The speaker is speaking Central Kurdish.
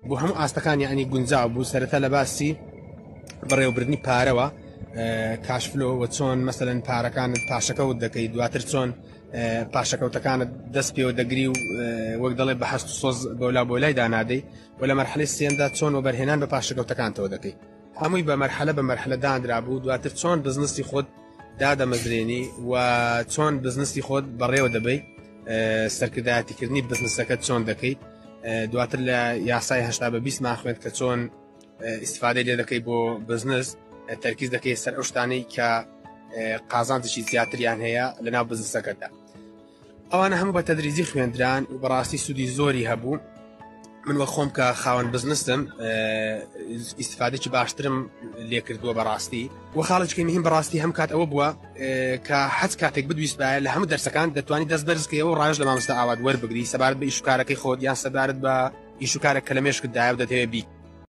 بۆ هەموو ئاستەکان یعنی گونجاو بوو. سەرەتا لە باسی بەڕێوەبردنی پارەوە، cash flow و چۆن مەسەلەن پارەکانت پاشەکەوت دەکەی، دواتر چۆن پاشەکەوتەکانت دەست پێوە دەگری و وەک دەڵێ بە هەست و سۆز بۆلا بۆ لای دانادەی، و لە مەرحەلەی سێیەمدا چۆن وەبەرهێنان بە پاشەکەوتەکانتەوە دەکەی. هەمووی بە مەرحەلە بە مەرحەلە دانرابوو. دواتر چۆن بزنسی خۆت دادەمەزرێنی و چۆن بزنسی خۆت بەڕێوە دەبەی، سەرکردایەتیکردنی بزنسەکە چۆن دەکەیت. دواتر لە یاسای 80 بە 20 مان خوێند کە چۆن ئیسفادەی لێ دەکەی بۆ بزنس، تەرکیز دەکەی سەر ئەو شتانەی کە قازانجێکی زیاتریان هەیە لە ناو بزنسەکەدا. ئەوانە هەموو بە تەدریجی خوێندران و بەڕاستی سوودی زۆری هەبوو. من وەک خۆم کە خاوەن بزنسم ئیسفادێکی باشترم لێکردووە بەڕاستی. و خاڵێکی مهم بەڕاستی هەم کات ئەوە بووە کە هەچ کاتێک بدویستایە لە هەموو دەرسەکان دەتوانی دەست بەرزکەیەوە و ڕاوێژ لە مامۆستا ئاوات وەربگری سەبارەت بە ئیشوکارەکەی خۆت یان سەبارەت بە ئیشوکارێک کە لە مێشکتدایە و دەتەوێت بی.